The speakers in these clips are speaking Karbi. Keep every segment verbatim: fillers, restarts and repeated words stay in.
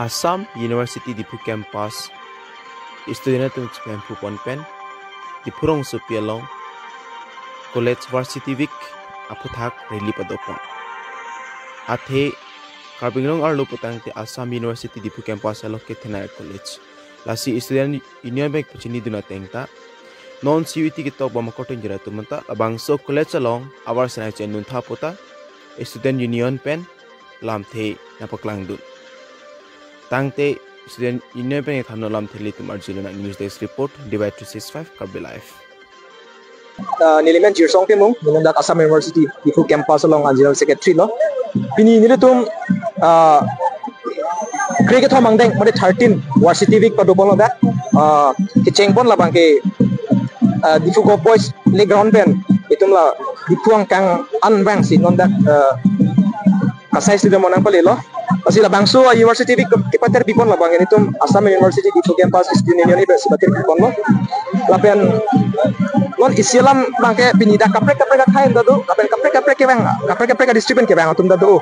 Assam University Diphu Campus student atum chepemphu pon pen Diphu rongsopi along College Varsity Week aphuthak rally padopon. Athe Karbi Anglong arlo putangte Assam University Diphu Campus along kethenei college. Lasi student union pen pachinidun ateng ta non C U E T ketok bom akorte ingjir atum ta labangso college along avar senai chenun tha puta student union pen lamthe nangpaklangdun. Tangte student union pen thamno lamthe ilitum arjulonang. News Desk Report, D Y two six five Karbi Live. Ah, nelimen Jirsong Timung, nelimen dak Assam University Diphu Campus along a General Secretary lo. Pini nelitum, ah, kre kethom angdeng, mane thirteen Varsity Week padopon lo dak. Ah, kechengpon labang ke, ah, Diphu Govt Boys playground pen itum la Diphu angkang an abang si non dak, ah, kasai student monang pali lo. Lasi labangso a University Week kepaterpipon labang ke nelitum Assam University Diphu Campus Student Union ibe si paterpipon lo. Lapen non isi alam abang ke pini dak kaprek kaprek akhai anta do, lapen kaprek kaprek kevang, kaprek kaprek a district pen kevang atum ta do.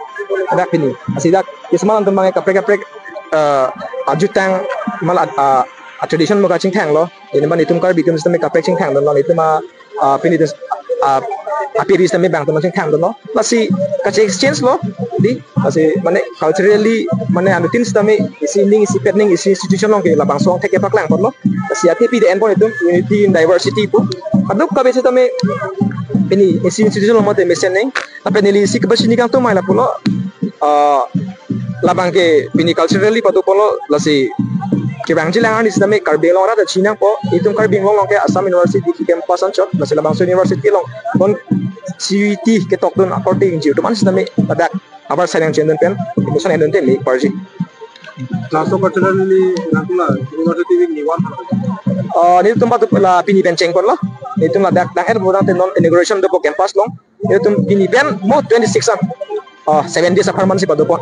Dak pini. Lasi dak kisman atum abang ke kaprek kaprek, eh, ajutang mal, ah, a tradition moga chingthang lo. Ini man itum Karbi atum sitame kaprek chingthang dun lo, itum a, ah, pini itum, ah, api ri sitame bang atum chingthang dun lo. Lasi kache exchange lo, di, lasi mane culturally, mane anutin sitame isi ning, isi pet ning, isi institution along ke labangso angthek kepaklang pon lo. Lasi athe pide enpon itum unity in diversity pu. Kadokave sitame pini isi institution along mate mesen ning. Lapen neli isi kepachini kangtung mai lapulo. Ah, labang ke pini culturally padopon lo, lasi kevangji alang arni sitame Karbi Anglong arat ta chinangpo, itum Karbi Anglong along ke Assam University Diphu Campus anchot, lasi labangso university along non C U E T ketokdun akorte ingjir atum an sitame ladak avar senai chenun pen admission endun te me parji. Laso culturally nangkula University Week ni wan. Ah, nelitum patu la pini pen chengpon lo. Nelitum ladak dak er bodang te non inauguration dopo campus along. Nelitum pini pen mo twenty-six an. Ah, seven days apharman si padopon.